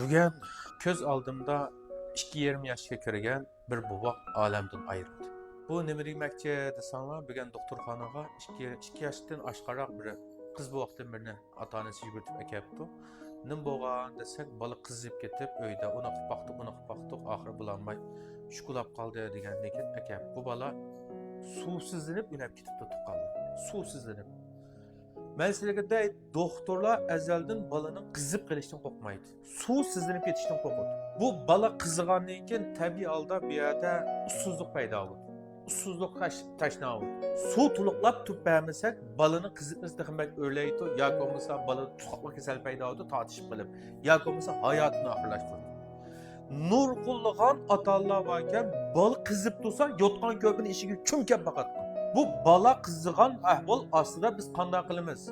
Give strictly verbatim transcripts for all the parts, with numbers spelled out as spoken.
بۈگۈن كۆز ئالدىمدا ئىككى يېرىم ياشقا كىرگەن بىر بوۋاق ئالەمدىن ئايرىلدى. بۇ نېمە دېمەكچى دېسەڭلار، بۈگۈن دوختۇرخانىغا ئىككى، ئىككى ياشتىن ئاشقانراق بىر قىز بوۋاقتىن بىرنى ئاتا-ئانىسى يۈگۈرتۈپ ئەكەپتۇ. نېمە بولغان دېسەك، بالا قىزىپ كېتىپ، ئۆيدە ئۇنى قىلىپ باقتۇق، بۇنى قىلىپ باقتۇق، ئاخىرى بولالماي شۇكۇلاپ قالدى دېگەندىن كېيىن ئەكەپ، بۇ بالا سۇسىزلىنىپ ئۆلۈپ كېتىپتۇ، تۇغقانلار. سۇسىزلىنىپ. مەن سىلەرگە دەي، دوختۇرلار ئەزەلدىن بالىنىڭ قىزىپ قېلىشتىن قورقمايدۇ. سۇسىزلىنىپ كېتىشتىن قورقىدۇ. بۇ بالا قىزىغاندىن كېيىن تەبىئىي ھالدا بۇ يەردە ئۇسسۇزلۇق پەيدا بولىدۇ. ئۇسسۇزلۇق، تاش-، تاشنا بولىدۇ. سۇ تولۇقلاپ تۇرۇپ بەرمىسەك، بالىنىڭ قىزىتمىسى تېخىمۇ بەك ئۆرلەيدۇ، ياكى بولمىسا بالىدا تۇتقاقلىق كېسەل پەيدا بولىدۇ، تارتىشىپ قېلىپ، ياكى بولمىسا ھاياتىنى ئاخىرلاشتۇرىدۇ. نۇرغۇنلىغان ئاتا-ئانىلار باركەن، بالا قىزىپ تۇرسا، يوتقان-كۆرپىنى ئىچىگە چۆمكەپ باقىدىغان. بۇ بالا قىزىغان ئەھۋال ئاستىدا بىز قانداق قىلىمىز؟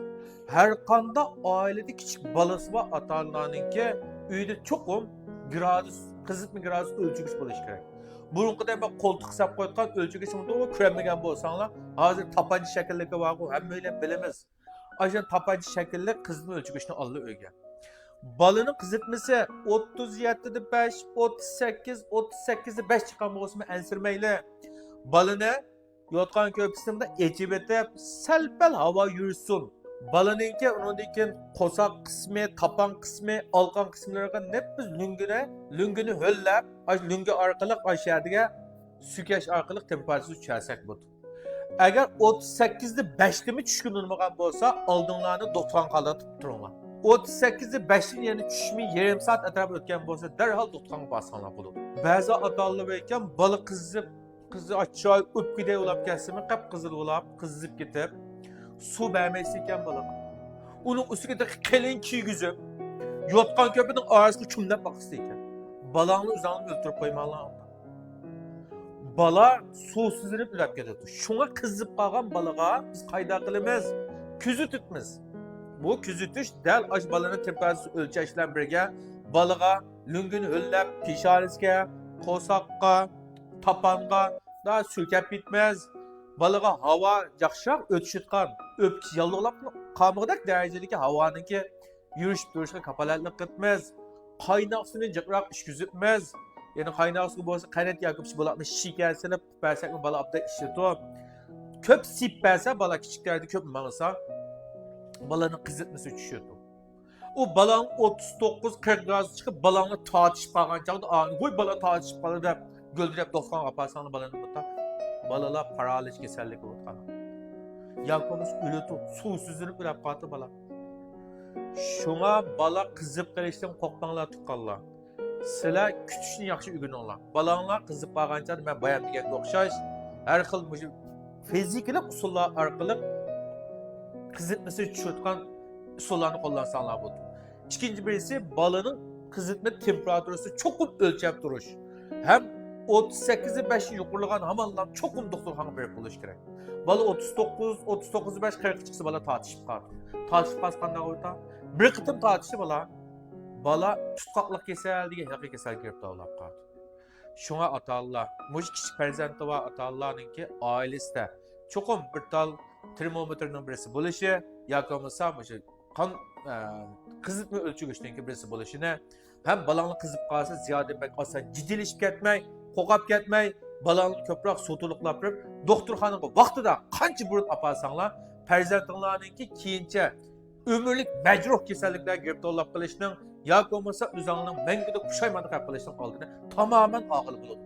ھەر قانداق ئائىلىدە كىچىك بالىسى بار ئاتا-ئانىلارنىڭكى ئۆيدە چوقۇم گرادۇس، قىزىتما گرادۇس ئۆلچىگۈچ بولۇشى كېرەك. بۇرۇنقىدەك بىر قولتۇق ساپ قويۇتقان ئۆلچىگۈچ ئۇنتۇپ كۆرمىگەن بولساڭلار، ھازىر تاپانچا شەكىللىكى بارغۇ، ھەممەيلەن بىلىمىز. ئاشۇ تاپانچا شەكىللىك قىزىتما ئۆلچىگۈچنى ئالدى ئۆيگە. بالىنىڭ قىزىتمىسى ئوتتۇز يەتتىدە بەش، ئوتتۇز سەككىز، ئوتتۇز سەككىزدە بەش چىققان بولسىمۇ ئەنسىرىمەيلى. بالىنى يوتقان-كۆرپىسىنى ئېچىۋېتىپ، سەل-پەل ھاۋا يۈرسۇن. بالىنىڭكى ئۇنىڭدىن كېيىن قورساق قىسمى، تاپان قىسمى، ئالىقان قىسىملىرىغا نەپىس لۆڭگىنى، لۆڭگىنى ھۆللەپ، ئاشۇ لۆڭگە ئارقىلىق ئاشۇ يەردىگە سۈكەش ئارقىلىق تېمپېراتۇرىسىنى چۈشۈرسەك بولىدۇ. ئەگەر ئوتتۇز سەككىزدە بەشتىمۇ چۈشكىلى ئۇنىمىغان بولسا، ئالدىڭلارنى دوختۇرخانىغا قالدۇرۇپ تۇرۇڭلار. ئوتتۇز سەككىزدە بەشتىن يەنە چۈشمەي يېرىم سائەت ئەتراپى ئۆتكەن بولسا، دەرھال دوختۇرخانىغا بارساڭلار بولىدۇ. بەزى ئاتا-ئانىلار باركەن، بالا قىزىپ، قىزى ئاچچىق ئۆپكىدەك بولاپ كەتسىمۇ، قىپقىزىل بولاپ، قىزىپ كېتىپ، سۇ بەرمەيسىكەن بالىغا. ئۇنىڭ ئۈستىگە تېخى قېلىن كىيگۈزۈپ، يوتقان-كۆرپىنىڭ ئارىسىغا چۆملەپ باقىسىكەن. بالاڭنى ئۆزۈڭلار ئۆلتۈرۈپ قويماڭلار. بالا سۇسىزلىنىپ ئۆلۈپ كېتىدۇ. شۇڭا قىزىپ قالغان بالىغا بىز قايداق قىلىمىز؟ كۆزىتىمىز. بۇ كۆزىتىش دەل ئاشۇ بالىنىڭ تېمپېراتۇرىسىنى ئۆلچەش بىلەن بىرگە، بالىغا لۆڭگىنى ھۆللەپ، پېشانىسىگە، قورساققا، تاپانغا دا سۈركەپ كېتىمىز. بالىغا ھاۋا ياخشىراق ئۆتۈشىدىغان، ئۆپكىسى ياللۇغلاپ قالمىغۇدەك دەرىجىدىكى ھاۋانىڭكى يۈرۈشۈپ تۇرۇشىغا كاپالەتلىك قىلىمىز. قايناق سۇنى جىقراق ئىچكۈزۈپمىز. يەنى قايناق سۇ بولسا قەنت ياكى بولاتنى شېكەر سېلىپ بەرسەكمۇ بالا ئابدان ئىچىدۇ. كۆپ سېپىپ بەرسە، بالا كىچىك دەردە كۆپ ماڭسا، بالىنىڭ قىزىتمىسى چۈشىدۇ. ئۇ بالاڭ ئوتتۇز توققۇز، قىرىق گرادۇس چىقىپ، بالاڭنى تارتىشىپ قالغان چاغدا، ئا، ۋوي، بالا تارتىشىپ قالدى دەپ، گۈلدۈرەپ دوختۇرخانىغا ئاپارساڭلار بالىنى بۇنداق، بالىلار پارالىچ كېسەللىكى بولۇپ قالغان. ياكى بولمىسا ئۆلىدۇ، سۇسىزلىنىپ ئۆلۈپ قالدى بالا. شۇڭا بالا قىزىپ قېلىشتىن قورقماڭلار، تۇغقانلار. سىلەر كۈتۈشنى ياخشى ئۆگىنىڭلار. بالاڭلار قىزىپ قالغان چاغدا مەن بايام دېگەنگە ئوخشاش، ھەر خىل مۇشۇ فىزىكىلىق ئۇسۇللار ئارقىلىق قىزىتمىسى چۈشۈرىدىغان ئۇسۇللارنى قوللانساڭلار بولىدۇ. ئىككىنچى بىرسى، بالىنىڭ قىزىتما تېمپېراتۇرىسىنى چوقۇم ئۆلچەپ تۇرۇش. ھەم ئوتتۇز سەككىز بەشتىن يۇقىرىلىغان ھامانلا چوقۇم دوختۇرخانىغا بېرىپ بولۇش كېرەك. بالا ئوتتۇز توققۇز، ئوتتۇز توققۇز بەش، قىرىققا چىقسا بالا تارتىشىپ قالىدۇ. تارتىشىپ قالسا قانداق بولىدۇ؟ بىر قېتىم تارتىشى بالا، بالا تۇتقاقلىق كېسەل دېگەن ھېلىقى كېسەلگە گىرىپتار بولاپ قالىدۇ. شۇڭا ئاتا-ئانىلار، مۇشۇ كىچىك پەرزەنتى بار ئاتا-ئانىلارنىڭكى ئائىلىسىدە چوقۇم بىر تال تېرمومېتىرنىڭ بىرسى بولۇشى ياكى بولمىسا مۇشۇ قان، ئە، قىزىتما ئۆلچىگۈچنىڭكى بىرسى بولۇشىنى ھەم بالاڭلار قىزىپ قالسا زىيادە بەك ئاسان جىددىيلىشىپ كەتمەي، قورقۇپ كەتمەي، بالاڭلارنى كۆپرەك سۇ تولۇقلاپ بېرىپ، دوختۇرخانىغا ۋاقتىدا قانچە بۇرۇن ئاپارساڭلار، پەرزەنتىڭلارنىڭكى كېيىنچە ئۆمۈرلۈك مەجرۇھ كېسەللىكلەرگە گىرىپتارلاپ قېلىشنىڭ ياكى بولمىسا ئۆزۈڭنىڭ مەڭگۈلۈك پۇشايماندا قېلىپ قېلىشنىڭ ئالدىنى تامامەن ئالغىلى بولىدۇ.